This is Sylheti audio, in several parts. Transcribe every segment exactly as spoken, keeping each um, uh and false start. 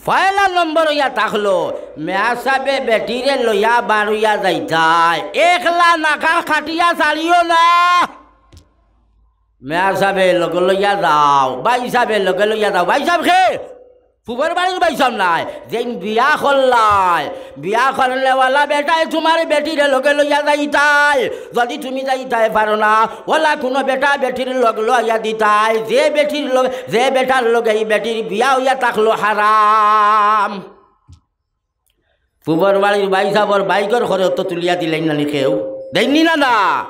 পয়লা নম্বর অইয়া থাকলো, মেয়াসাবে বেটিরে লইয়া বারইয়া যাইতায়, একলা নাকা খাটিয়া ছাড়িও না। মেয়াসাবে লগে লইয়া যাও, ভাইসাবে লগে লইয়া যাও। ভাইসাব কে? ফুবর বাড়ির ভাইসাব নায়, যেইন বিয়া করলায়, বিয়া করনেওয়ালা বেটায় তুমার বেটিরে লগে লইয়া যাইতায়। যুদি তুমি যাইতায় পারো না, অলা কুনু বেটা বেটির লগ লইয়া দিতায়, যে বেটির লগ, যে বেটার লগে ই বেটির বিয়া অইয়া থাকলো হারাম। ফুবর বাড়ির ভাইসাবর বাইকর খরচ তো তুলিয়া দিলাইন না নি কেউ? দেইন নি না, না?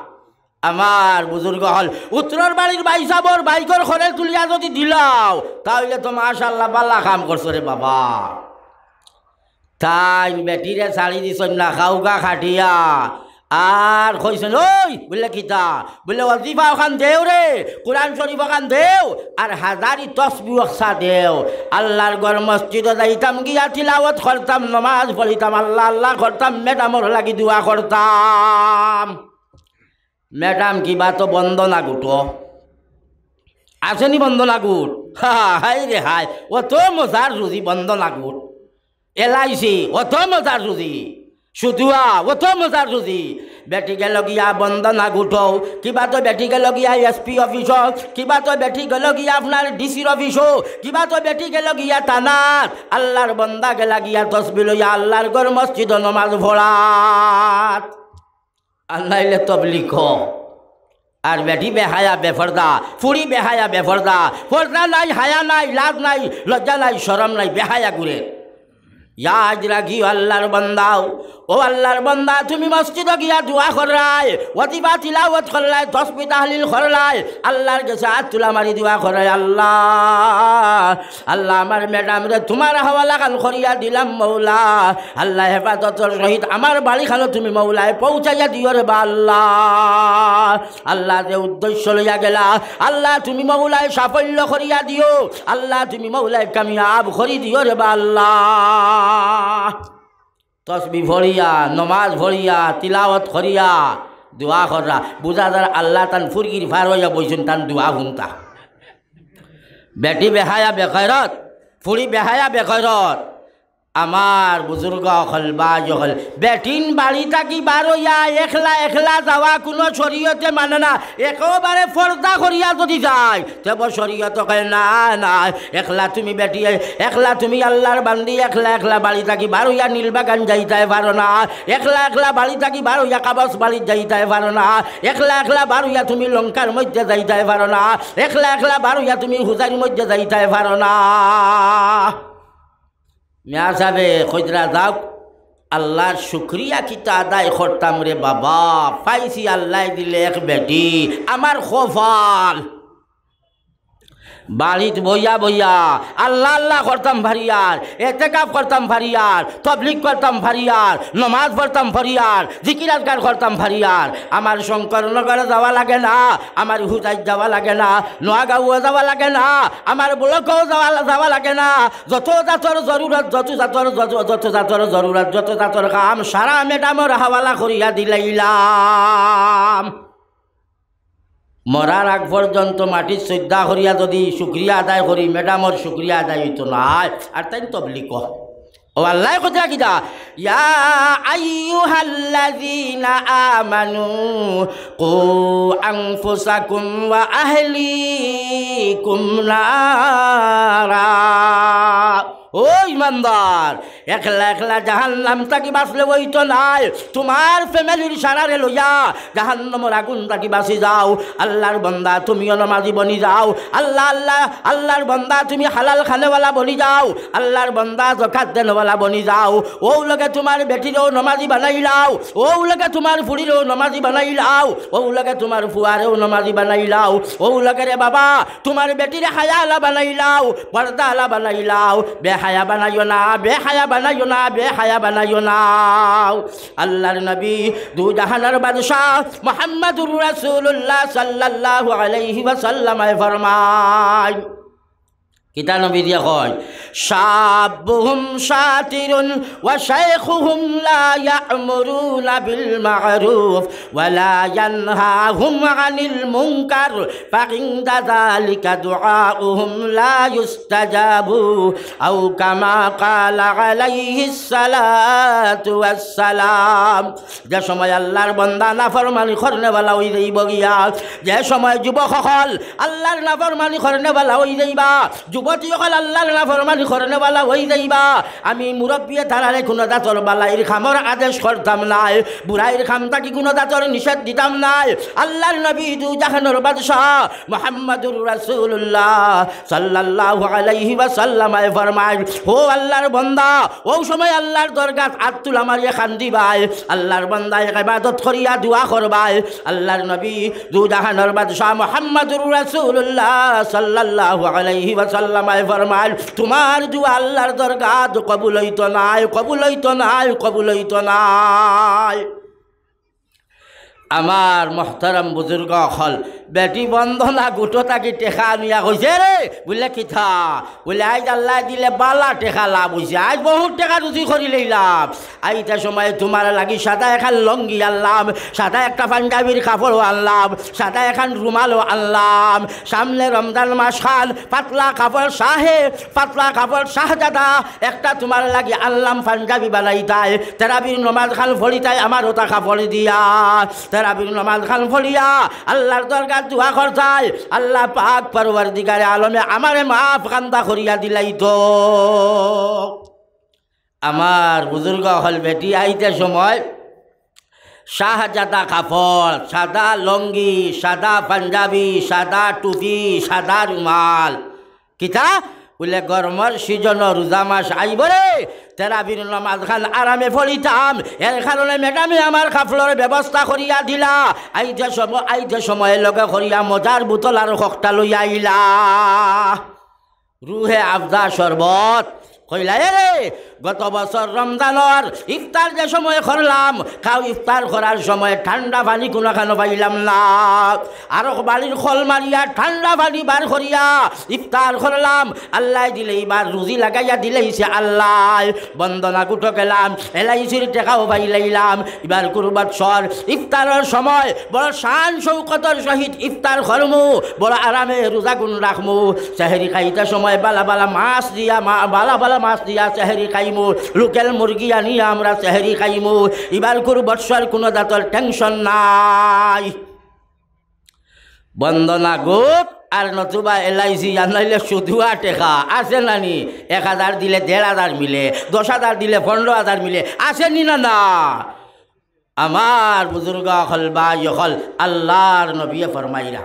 আমার বুজুর্গ অকল, উত্তরর বাড়ির ভাইসাবর বাইকর খরচ তুলিয়া যুদি দিলাও, তা অইলে তো মাশাআল্লাহ, বালা কাম করছো রে বাবা। তাইন বেটিরে ছাড়ি দিছইন না, খাউগা খাটিয়া। আর কইছইন, "ওই," বুলে, "কিতা?" বুলে, "ওজিফা অখান দেও রে, কুরআন শরিফ অখান দেও, আর হাজারি তসবি অকসা দেও। আল্লার ঘর মসজিদো যাইতাম, গিয়া তিলাওয়াত করতাম, নমাজ পড়িতাম, আল্লা আল্লা করতাম, মেডামর লাগি দোয়া করতাম।" মেডাম কিবা তো বন্দনা গুটো। আছে নি বন্দনা গুট? হা, হায় রে হায়, অত মজার রুজি বন্দনা গুট। এলআইসি, অত মজার রুজি। সুদুয়া, অত মজার রুজি। বেটি গেলো গিয়া বন্দনা গুটো, কিবা তো বেটি গেলো গিয়া এসপি অফিসো, কিবা তো বেটি গেলো গিয়া আপনার ডিসির অফিসো, কিবা তো বেটি গেলো গিয়া থানাত। আল্লার বন্দা গেলা গিয়া তসবি লইয়া আল্লার ঘর মসজিদো নমাজ পড়াত। আর নাইলে তবলিগ। আর বেটি বেহায়া বেফর্দা, ফুড়ি বেহায়া বেফর্দা, ফর্দা নাই, হায়া নাই, লাজ নাই, লজ্জা নাই, শরম নাই, বেহায়া ঘুরে। ইয়াদ রাখিও আল্লার বন্দাও, ও আল্লার বন্দা, তুমি মসজিদো গিয়া দোয়া কররায়, ওজিফা তিলাওয়াত কররায়, তসবি তাহলিল কররায়, আল্লার গেছে আত তুলা মারি দোয়া কররায়, আল্লা, আল্লা, আমার মেডামরে তুমার হাওয়ালা খান করিয়া দিলাম মৌলা। আল্লা, হেফাজতর সহিত আমার বাড়িখানো তুমি মৌলায় পৌঁছাইয়া দিও রে বা আল্লা। আল্লা, যে উদ্দেশ্য লইয়া গেলা, আল্লা, তুমি মৌলায় সাফল্য করিয়া দিও। আল্লা, তুমি মৌলায় কামিয়াব করি দিও রে বা আল্লা। তসবি পড়িয়া, নমাজ পড়িয়া, তিলাওয়াত করিয়া, দোয়া কররা। বুঝা যার আল্লা তান ফুরগির ফার অইয়া বইছইন, তান দোয়া হুনতা। বেটি বেহায়া বেগয়রত, ফুড়ি বেহায়া বেগয়রত। আমার বুজুর্গ অকল, ভাই অকল, বেটিন বাড়ি থাকি বার অইয়া একলা একলা যাওয়া কুনু শরীয়তে মানে না। একেবারে ফর্দা করিয়া যুদি যায়, তেবো শরীয়ত কয় না, না, একলা তুমি বেটি, একলা তুমি আল্লার বান্দি, একলা একলা বাড়ি থাকি বার অইয়া নীলবাগান যাইতায় পারো না, একলা একলা বাড়ি থাকি বার অইয়া কাবস বাড়িত যাইতায় পারো না, একলা একলা বার অইয়া তুমি লঙ্কার মধ্যে যাইতায় পারো না, একলা একলা বার অইয়া তুমি হুজাইর মধ্যে যাইতায় পারো না। মিয়া সাবে কইতরা যাউক, আল্লার শুকরিয়া কিতা আদায় করতাম রে বাবা, পাইছি আল্লায় দিলে এক বেটি, আমার কপাল। বাড়িত বইয়া বইয়া আল্লা আল্লা করতাম ফারিয়ার, এতেকাফ করতাম ফারিয়ার, তবলিগ করতাম ফারিয়ার, নমাজ পড়তাম ফারিয়ার, জিকির আজকার করতাম ফারিয়ার। আমার শঙ্করনগরে যাওয়া লাগে না, আমার হুজাইত যাওয়া লাগে না, নোয়াগাঁও যাওয়া লাগে না, আমার ব্লকও যাওয়া, যাওয়া লাগে না। যত জাতর জরুরত, যত জাতর, যত, যত জাতর জরুরত, যত জাতর কাম সারা মেডামর হাওয়ালা করিয়া দিলাইলাম। মরার আগ পর্যন্ত মাটিত সইজদা করিয়া যুদি শুকরিয়া আদায় করি, মেডামর শুকরিয়া আদায় অইতো নায়। আর তাইন তবলিগ। ও আল্লায় কইতরা কিতা? ইয়া আইয়ুহাল্লাযীনা আমানু কু আনফুসাকুম ওয়া আহলিকুম নারা। ও ইমানদার, একলা একলা জাহান্নাম থাকি বাঁচলে অইতো নায়। তুমার ফ্যামিলির সারারে লইয়া জাহান্নামর আগুন থাকি বাঁচি যাও। আল্লার বন্দা, তুমিও নমাজি বনি যাও। আল্লা, আল্লা, আল্লার বন্দা, তুমি হালাল খানেওয়ালা বনি যাও। আল্লার বন্দা, যাকাত দেনেওয়ালা বনি যাও। অউ লগে তুমার বেটিরেও নমাজি বানাইলাও। অউ লগে তুমার ফুড়িরেও নমাজি বানাইলাও। অউ লগে তুমার ফুয়ারেও নমাজি বানাইলাও। অউ লগে রে বাবা, তুমার বেটিরে হায়াআলা বানাইলাও, পর্দাআলা বানাইলাও, বেহায়া বানাইও না, বেহায়া বানাইও না, বেহায়া বানাইও না। আল্লার নবী, দুই জাহানর বাদশা মুহাম্মাদুর রাসূলুল্লাহ সাল্লাল্লাহু আলাইহি ওয়াসাল্লামে ফরমাইন, কিতা নবীজিয়ে কয়, "شابهم شاطر وشيخهم لا يأمرون بالمعروف ولا ينهاهم عن المنكر فعند ذلك دعاؤهم لا يستجاب، أو كما قال عليه الصلاة والسلام।" যে সময় আল্লাহর বন্দা নাফরমানি করনেওয়ালা অই যাইবো গিয়া, যে সময় যুবক অকল আল্লাহর নাফরমানি করনেওয়ালা অই যাইবা, যুবতী অকল আল্লাহর নাফরমানি করনেওয়ালা অই যাইবা, আমি মুরব্বিয়ে তারারে কুনু জাতর বালাইর কামর আদেশ করতাম নায়, বুরাইর কাম থাকি কুনু জাতর নিষেধ দিতাম নায়। আল্লাহর নবী দুজাহানর বাদশা মুহাম্মাদুর রাসূলুল্লাহ সাল্লাল্লাহু আলাইহি ওয়াসাল্লামে ফরমাইন, ও আল্লাহর বন্দা, অউ সময় আল্লাহর দরগাত আত তুলা মারিয়া কান্দিবায়, আল্লাহর বন্দায় ইবাদত করিয়া দোয়া করবায়। আল্লাহর নবী দুজাহানর বাদশা মুহাম্মাদুর রাসূলুল্লাহ সাল্লাল্লাহু আলাইহি ওয়াসাল্লামে ফরমাইন, তুমার দোয়া আল্লাহর দরগাত কবুল অইতো নায়, কবুল অইতো নায়, কবুল অইতো নায়। আমার মহতরম বুজুর্গ অকল, বেটি বন্দনা গুটো থাকি টেকা আনিয়া কইছে, "রে," বুলে, "কিতা?" বুলে, "আইজ আল্লায় দিলে বালা টেকা লাভ অইছে, আইজ বহুত টেকা রুজি করি লইলাম। আইতে সময় তুমার লাগি সাদা এখান লঙ্গি আনলাম, সাদা একটা পাঞ্জাবির কাপড়ও আনলাম, সাদা এখান রুমালও আনলাম। সামনে রমজান মাস খান, পাতলা কাপড় শাহে, পাতলা কাপড় শাহজাদা একটা তুমার লাগি আনলাম, পাঞ্জাবি বানাইতায়, তেরাবির নমাজ খান ফড়িতায় আমার ওটা কাপড় দিয়া।" তেরাবির নমাজ খান ফড়িয়া আল্লাহর দরগাত দোয়া করতায়, "আল্লাহ পাক পরওয়ারদিগারে আলমে আমারে মাফ কান্দা করিয়া দিলাইতো।" আমার বুজুর্গ অকল, বেটি আইতে সময় শাহজাদা কাপড়, সাদা লঙ্গি, সাদা পাঞ্জাবি, সাদা টুপি, সাদা রুমাল। কিতা? বুলে, "গরমর সিজনো রোজা মাস আইবো রে, তেরাবির নমাজ খান আরামে ফড়িতাম, এর কারণে ম্যাডামে আমার কাপড়র ব্যবস্থা করিয়া দিলা।" আইতে সময়, আইতে সময় লগে করিয়া মজার বোতল আর ককটা লইয়া আইলা। রুহে আফজা শরবত। কইলা, "এ রে, গত বছর রমজানর ইফতার যে সময় করলাম, খাও ইফতার করার সময় ঠান্ডা পানি কুনুখানো পাইলাম না। আরক বাড়ির খল মারিয়া ঠান্ডা পানি বার করিয়া ইফতার করলাম। আল্লায় দিলে ইবার রুজি লাগাইয়া দিলাইছে আল্লায়। বন্দনা গুটো গেলাম, এলআইসির টেকাও পাইলাইলাম। ইবার কুরু বৎসর ইফতারর সময় বড় শান শৌকতর সহিত ইফতার করমু, বড় আরামে রোজাগুন রাখমু। সেহরি খাইতে সময় বালা বালা মাছ দিয়া, মা-, বালা বালা মাছ দিয়া সেহরি খাইমু। লোকাল মুরগি আনিয়া আমরা সেহরি খাইমু। ইবার কুরু বৎসর কুনু জাতর টেনশন নাই।" বন্দনা গুট আর নতুবা এলআইসি, আর নাইলে সুদুয়া টেকা আছে না নি? এক হাজার দিলে দেড় হাজার মিলে, দশ হাজার দিলে পনরো হাজার মিলে, আছে নি না না? আমার বুজুর্গ অকল, ভাই অকল, আল্লাহর নবিয়ে ফরমাইরা,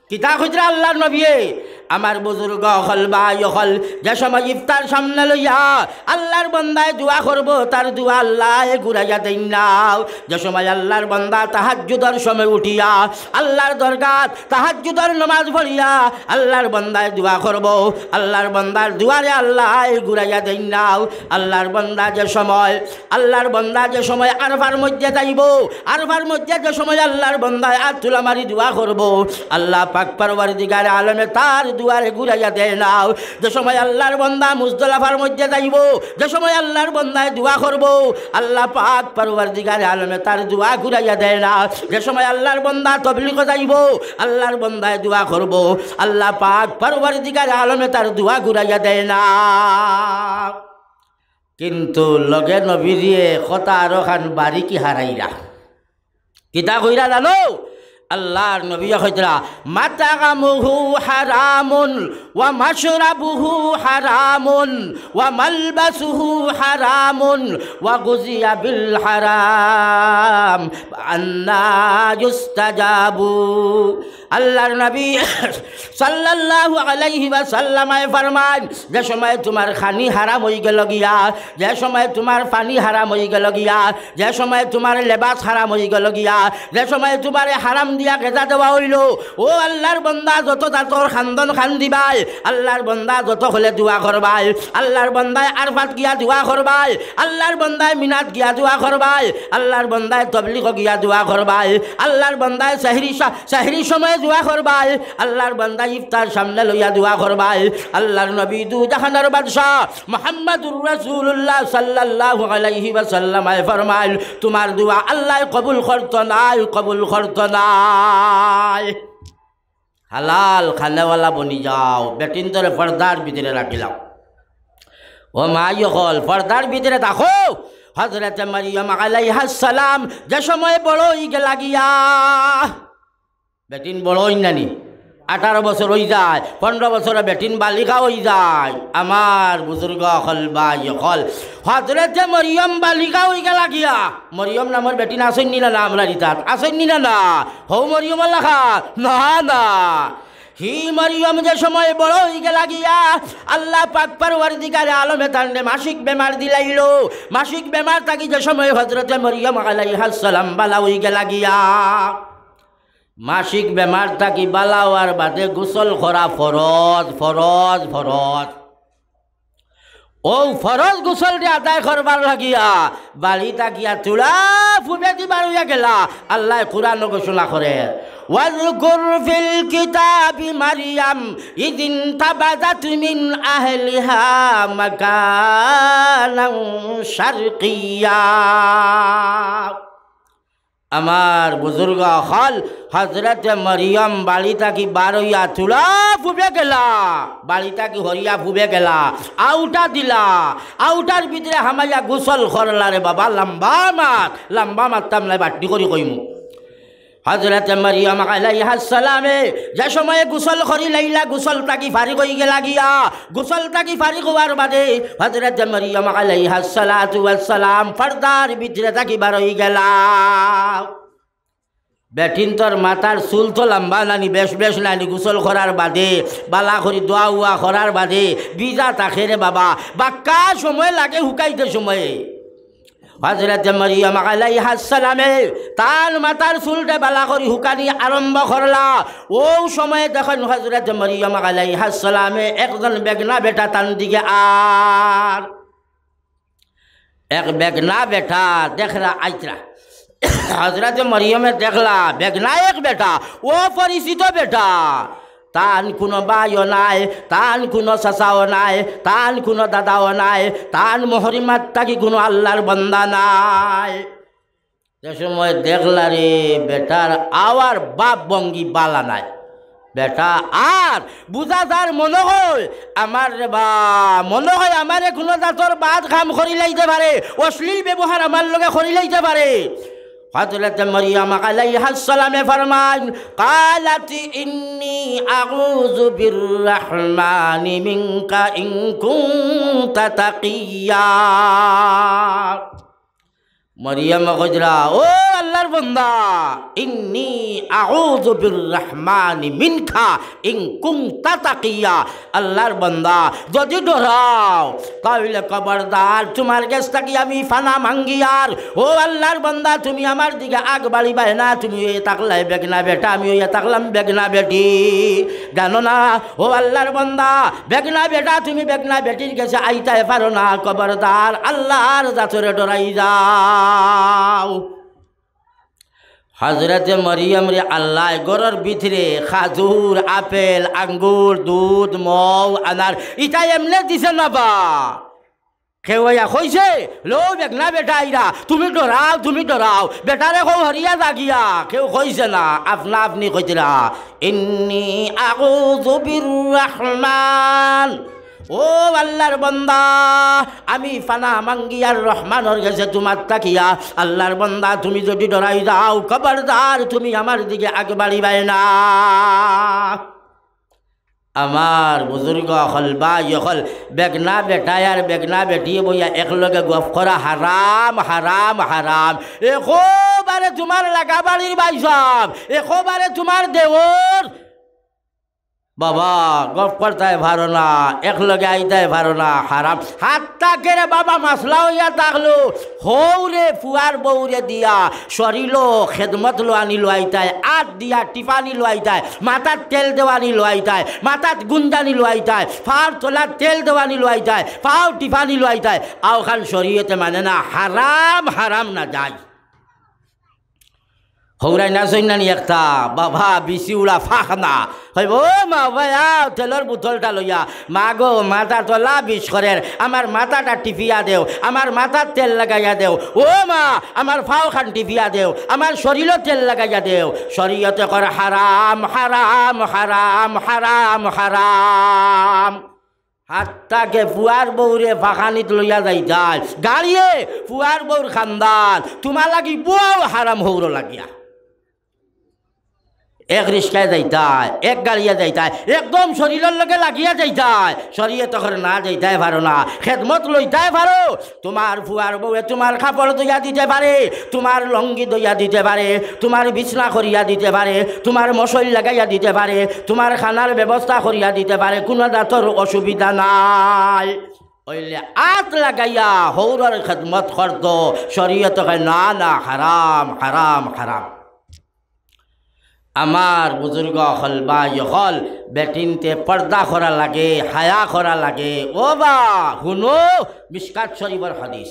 কিতা কইতরা আল্লাহর নবিয়ে? আমার বুজুর্গ অকল, ভাই অকল, যে সময় ইফতার সামনে লইয়া আল্লাহর বন্দায় দোয়া করবো, তার দোয়া আল্লায় ঘুরাইয়া দেইন না। যে সময় আল্লাহর বন্দা তাহাজ্জুদর সময় উঠিয়া আল্লাহর দরগাত তাহাজ্জুদর নমাজ পড়িয়া আল্লাহর বন্দায় দোয়া করবো, আল্লাহর বন্দার দোয়ারে আল্লায় ঘুরাইয়া দেইন না। আল্লাহর বন্দা যে সময়, আল্লাহর বন্দা যে সময় আরফার মধ্যে যাইবো, আরফার মধ্যে যে সময় আল্লাহর বন্দায় আত তুলা মারি দোয়া করবো, আল্লাহ পাক পরওয়ারদিগারে আলমে তার দোয়ারে ঘুরাইয়া দেয় না। যে সময় আল্লাহর বন্দা মুজদালিফার মধ্যে যাইবো, যে সময় আল্লাহর বন্দায় দোয়া করবো, আল্লাহ পাক পরওয়ারদিগারে আলমে তার দোয়া ঘুরাইয়া দেয় না। যে সময় আল্লাহর বন্দা তবলিগো যাইবো, আল্লাহর বন্দায় দোয়া করবো, আল্লাহ পাক পরওয়ারদিগারে আলমে তার দোয়া ঘুরাইয়া দেয় না। কিন্তু লগে নবীজিয়ে কথা আরো খান বারিকি হারাইরা। কিতা কইরা জানো? আল্লাহর নবী কইতরা, "মাতআমুহু হারামুন ওয়া মাশরাবুহু হারামুন ওয়া মালবাসুহু হারামুন ওয়া গুযিয়া বিল হারাম, আন্না ইউস্তাজাবু।" আল্লাহর নবী সাল্লাল্লাহু আলাইহি ওয়াসাল্লামে ফরমাইন, যে সময় তুমার খানি হারাম অইগেলো গিয়া, যে সময় তুমার পানি হারাম অইগেলো গিয়া, যে সময় তুমার লেবাস হারাম অইগেলো গিয়া, যে সময় তুমারে হারাম দিয়া গেজা দেওয়া অইলো, ও আল্লাহর বন্দা যত জাতর কান্দন কান্দিবায়, আল্লাহর বন্দা যত হলে দোয়া করবায়, আল্লাহর বন্দায় আরফাত গিয়া দোয়া করবায়, আল্লাহর বন্দায় মিনাত গিয়া দোয়া করবায়, আল্লাহর বন্দায় তবলিগো গিয়া দোয়া করবায়, আল্লাহর বন্দায় সেহরি সা-, সেহরি সময় দোয়া করবায়, আল্লাহর বান্দা ইফতার সামনে লইয়া দোয়া করবায়। আল্লাহর নবী দু জাহানের বাদশা মুহাম্মাদুর রাসূলুল্লাহ সাল্লাল্লাহু আলাইহি ওয়াসাল্লাম ফরমাইল, "তুমার দোয়া আল্লায় কবুল করতো নায়, কবুল করতো নায়।" হালাল খানেওয়ালা বনি যাও, বেটিন্তরে পর্দার ভিতরে রাখিলাও। ও মা অকল, পর্দার ভিতরে থাকো। হযরতে মরিয়ম আলাইহাস সালাম যে সময় বড় অইগেলা গিয়া, বেটিন বড় অইন নানি, আঠারো বছর অইযায়, পনরো বছরে বেটিন বালিগা অইযায়। আমার বুজুর্গ অকল, ভাই অকল, হযরতে মরিয়ম বালিগা অইগেলা গিয়া। মরিয়ম নামর বেটিন আছইন নি না, না আমরার ইতাত আছইন নি না, না? হউ মরিয়মর লাখান? না, না। হি মরিয়ম যে সময় বড় অইগেলা গিয়া, আল্লাহ পাক পরওয়ারদিগারে আলমে তানরে মাসিক বেমার দিলাইলো। মাসিক বেমার থাকি যে সময় হযরতে মরিয়ম আলাইহাস সালাম বালা অইগেলা গিয়া, মাসিক বেমার থাকি বালা অওয়ার বাদে গোসল করা ফরজ, ফরজ, ফরজ। অউ ফরজ গোসলরে আদায় করবার লাগিয়া বাড়ি থাকিয়া তুলা ফুবেদি বারইয়া গেলা। আল্লায় কুরআনো ঘোষণা করের, "ওয়াজকুর ফিল কিতাবি মারিয়াম ইযিনতাবাযাত মিন আহলিহা মাকানান শারকিয়্যা।" আমার বুজুর্গ অকল, হযরতে মরিয়ম বাড়ি থাকি বারইয়া তুলা ফুবে গেলা, বাড়ি থাকি হরিয়া ফুবে গেলা, আউটা দিলা, আউটার ভিতরে হামাইয়া গোসল করলা রে বাবা, লম্বা মাত, লম্বা মাততাম নায়, বাট্টি করি কইমু। হযরতে মরিয়ম আলাইহাস সালামে যে সময়ে গোসল করিলাইলা, গোসল থাকি ফারিগ অইগেলা গিয়া, গোসল থাকি ফারিগ অওয়ার বাদে হযরতে মরিয়ম আলাইহাস সালাতু ওয়াস সালাম পর্দার ভিতরে থাকি বারইগেলা। বেটিন্তর মাথার চুল তো লম্বা নানি, বেশ বেশ নানি, গোসল করার বাদে, বালা করি দোয়া উয়া করার বাদে ভিজা থাকে রে বাবা, বাক্কা সময় লাগে হুকাইতে সময়ে। হযরতে মরিয়ম আলাইহাস সালামে তান মাথার চুলরে বালা করি হুকানি আরম্ভ করলা। অউ সময়ে দেখইন হযরতে মরিয়ম আলাইহাস সালামে একজন বেগনা বেটা তান দিকে আর এক বেগনা বেটা দেখরা আইতরা। হযরতে মরিয়মে দেখলা বেগনা এক বেটা, অপরিচিত বেটা, তান কুনু ভাইও নাই, তান কুনু চাচাও নাই, তান কুনু দাদাও নাই, তান মহরিমাত থাকি কুনু আল্লাহর বান্দা নাই। যে সময় দেখলা রে বেটার আওয়ার ভাব ভঙ্গি বালা নাই, বেটা আর বুঝা যার মনো কয় আমার রে বা, মনো কয় আমারে কুনু জাতর বাদ কাম করিলাইতে পারে, অশ্লীল ব্যবহার আমার লগে করিলাইতে পারে। হযরতে মরিয়ম আলাইহাস সালামে ফরমাইন, "ক্বালাত ইন্নী আউযু বির রাহমানি মিনকা ইন কুনতা তাকিয়্যা।" মরিয়মে কইরা, "ও আল্লাহর বান্দা, ইন্নী আউযু বির রাহমানি মিনকা ইন কুনতা তাকিয়্যা।" আল্লাহর বান্দা, যদি ডরাও, তাইলে খবরদার, তুমার গেছ থাকি আমি ফানা মাঙ্গিয়ার। ও আল্লাহর বান্দা, তুমি আমার দিকে আগ বাড়িবায় না, তুমি অইয়া থাকলায় বেগনা বেটা, আমি অইয়া থাকলাম বেগনা বেটি। জানো না, ও আল্লাহর বান্দা, বেগনা বেটা, তুমি বেগনা বেটির গেছে আইতায় পারো না, খবরদার, আল্লাহর জাতরে ডরাই যাও। হযরতে মরিয়মরে আল্লায় ঘরর ভিতরে খাজুর, আপেল, আঙ্গুর, দুধ, মৌ, আনার, ইতা এমনে দিছে না বা। কেউ আইয়া কইছে, "লও বেগনা বেটা আইরা, তুমি ডরাও, তুমি ডরাও, বেটারে কও হরিয়া যাগিয়া।" কেউ কইছে না, আপনা আপনি কইতরা, "ইন্নী আউযু বির রহমান।" ও আল্লাহর বান্দা, আমি ফানা মাঙ্গিয়ার রহমানর গেছে তুমার থাকিয়া। আল্লাহর বান্দা, তুমি যদি ডরাই যাও, খবরদার তুমি আমার দিকে আগ বাড়িবায় না। আমার বুজুর্গ অকল, ভাই অকল, বেগনা বেটায় আর বেগনা বেটিয়ে বইয়া একলগে গফ করা হারাম, হারাম, হারাম। একবারে তুমার লাগাবাড়ির ভাইসাব, একবারে তুমার দেওর। বাবা, গফ করতায় পারো না, একলগে আইতায় পারো না, হারাম। হাত্তা কেরে বাবা মাসলা অইয়া থাকলো, হউরে ফুয়ার বউরে দিয়া শরীলো খেদমত লওয়ানি লওয়াইতায়, আত দিয়া টিপানি লওয়াইতায়, মাথাত তেল দেওয়ানি লওয়াইতায়, মাথাত গুঞ্জানি লওয়াইতায়, পার তলাত তেল দেওয়ানি লওয়াইতায়, পাও টিপানি লওয়াইতায়, অউখান শরীয়তে মানে না, হারাম, হারাম না যায়। হৌরাইন আছইন না নি একটা? বাবা, বিচি উড়া ফাখনা। কইবো, "ও মা, ভাই, আও, তেলর বোতলটা লইয়া।" "মা গো, মাথা তো লাবিশ করের, আমার মাথাটা টিপিয়া দেও, আমার মাথাত তেল লাগাইয়া দেও। ও মা, আমার ফাও খান টিপিয়া দেও, আমার শরীলো তেল লাগাইয়া দেও।" শরীয়তে কর, "হারাম, হারাম, হারাম, হারাম, হারাম।" হাত্তাকে ফুয়ার বউরে ফাখানিত লইয়া যাইতায় গাড়িয়ে, ফুয়ার বউর খান্দান, তুমার লাগি বউ হারাম হৌর লাগিয়া। এক রিস্কায় যাইতায়, এক গাড়িয়ে যাইতায়, একদম শরীলর লগে লাগিয়া যাইতায়। শরীয়তে কর না, যাইতায় পারো না। খেদমত লইতায় পারো। তুমার ফুয়ার বউয়ে তুমার কাপড় ধইয়া দিতে পারে, তুমার লুঙ্গি ধইয়া দিতে পারে, তুমার বিছনা করিয়া দিতে পারে, তুমার মশারি লাগাইয়া দিতে পারে, তুমার খানার ব্যবস্থা করিয়া দিতে পারে, কুনু জাতর অসুবিধা নাই। অইলে আত লাগাইয়া হৌরর খেদমত করতো, শরীয়তে কয়, "না, না, হারাম, হারাম, হারাম।" আমার বুজুর্গ অকল, ভাই অকল, বেটিন্তে পর্দা করা লাগে, হায়া করা লাগে। ও বা, হুনো, মিশকাত শরীফর হাদিস।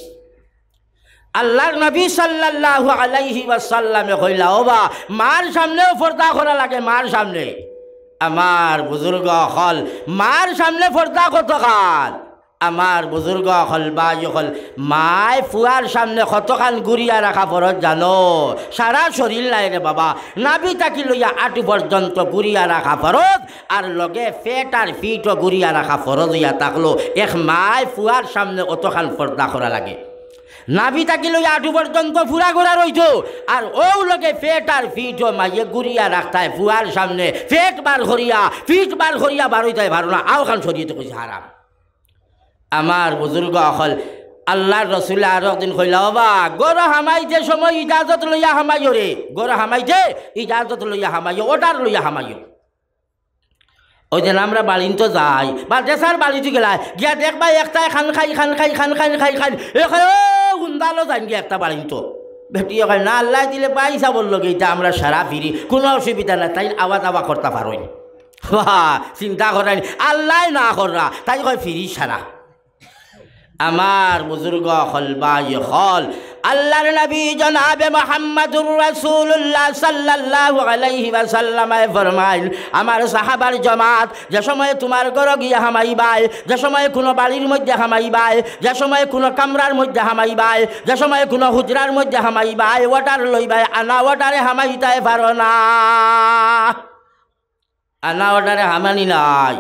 আল্লার নবী সাল্লাল্লাহু আলাইহি ওয়াসাল্লামে কইলা, "ও বা, মার সামনেও পর্দা করা লাগে, মার সামনে।" আমার বুজুর্গ অকল, মার সামনে পর্দা কতখান? আমার বুজুর্গ অকল, ভাই অকল, মায় ফুয়ার সামনে কতখান ঘুরিয়া রাখা ফরজ জানো? সারা শরীল নায় রে বাবা, নাভি থাকি লইয়া আটু পর্যন্ত ঘুরিয়া রাখা ফরজ, আর লগে পেট আর পিঠও ঘুরিয়া রাখা ফরজ অইয়া থাকলো। এক মায় ফুয়ার সামনে অতখান পর্দা করা লাগে। নাভি থাকি লইয়া আটু পর্যন্ত ফুরা ঘুরা রইতো, আর অউ লগে পেট আর পিঠও মায়ে ঘুরিয়া রাখতায় ফুয়ার সামনে, পেট বার করিয়া, পিঠ বার করিয়া বার অইতায় পারো না, অউখান শরীয়তে কইছে হারাম। আমার বুজুর্গ অকল, আল্লার রসুলে আরক দিন কইলা, "ও বা, ঘরো হামাইতে সময় ইজাজত লইয়া হামাইও রে, ঘরো হামাইতে ইজাজত লইয়া হামাইও, order লইয়া হামাইও।" অউ যে আমরা বাড়িন্তো যাই, বা দেশার বাড়িত গেলায়, গিয়া দেখবায় একটায় খান খাই, খান খাই, খান খাই, খাই খাই, এ কয়, "ও, গুন্দালো যাইন গিয়া একটা বাড়িন্তো।" বেটিয়ে কয়, "না, আল্লায় দিলে ভাই সাবর লগে ইতা আমরা সারা free, কুনু অসুবিধা নাই, তাইন আওয়া যাওয়া করতা পারইন।" বাহ, চিন্তা করইন, আল্লায় না কররা, তাই কয় free সারা। আমার বুজুর্গ অকল, ভাই অকল, আল্লার নবী জনাবে মুহাম্মাদুর রাসূলুল্লাহ সাল্লাল্লাহু আলাইহি ওয়াসাল্লামে ফরমাইন, আমার সাহাবার জমাত, যে সময় তুমার ঘরো গিয়া হামাইবায়, যে সময় কুনু বাড়ির মধ্যে হামাইবায়, যে সময় কুনু কামরার মধ্যে হামাইবায়, যে সময় কুনু হুজরার মধ্যে হামাইবায়, order লইবায়, আনা order-এ হামাইতায় পারো না। আনা order-এ হামানি নাই।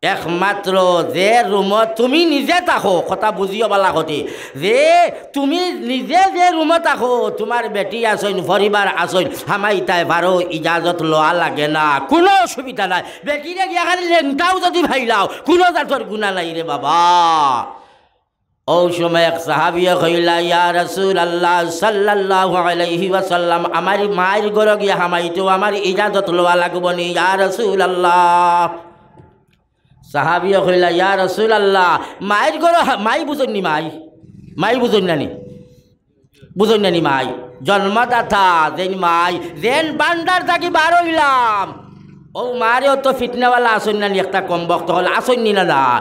একমাত্র যে রুমো তুমি নিজে থাকো, কথা বুঝিও বালা করি, যে তুমি নিজে যে রুমো থাকো, তুমার বেটি আছইন, পরিবার আছইন, হামাইতায় পারো, ইজাজত লওয়া লাগে না, কুনু অসুবিধা নাই। বেটিরে গিয়া খালি লেংটাও যুদি পাইলাও, কুনু জাতর গুনা নাই রে বাবা। অউ সময় এক সাহাবিয়ে কইলা, "ইয়া রাসূলুল্লাহ সাল্লাল্লাহু আলাইহি ওয়াসাল্লাম, আমার মাইর ঘরো গিয়া হামাইতো আমার ইজাজত লওয়া লাগবো নি, ইয়া রাসূলুল্লাহ?" সাহাবিয়ে কইলা, "ইয়া রাসূলুল্লাহ, মাইর ঘরো হা-, মাই বুঝইন নি মাই? মাই বুঝইন না নি? বুঝইন না নি মাই? জন্মদাতা যেইন মাই, যেইন ভান্ডার থাকি বার অইলাম, অউ মারে অত ফিটনাওয়ালা আছইন না নি, একটা কমবখত অকল আছইন নি না না?"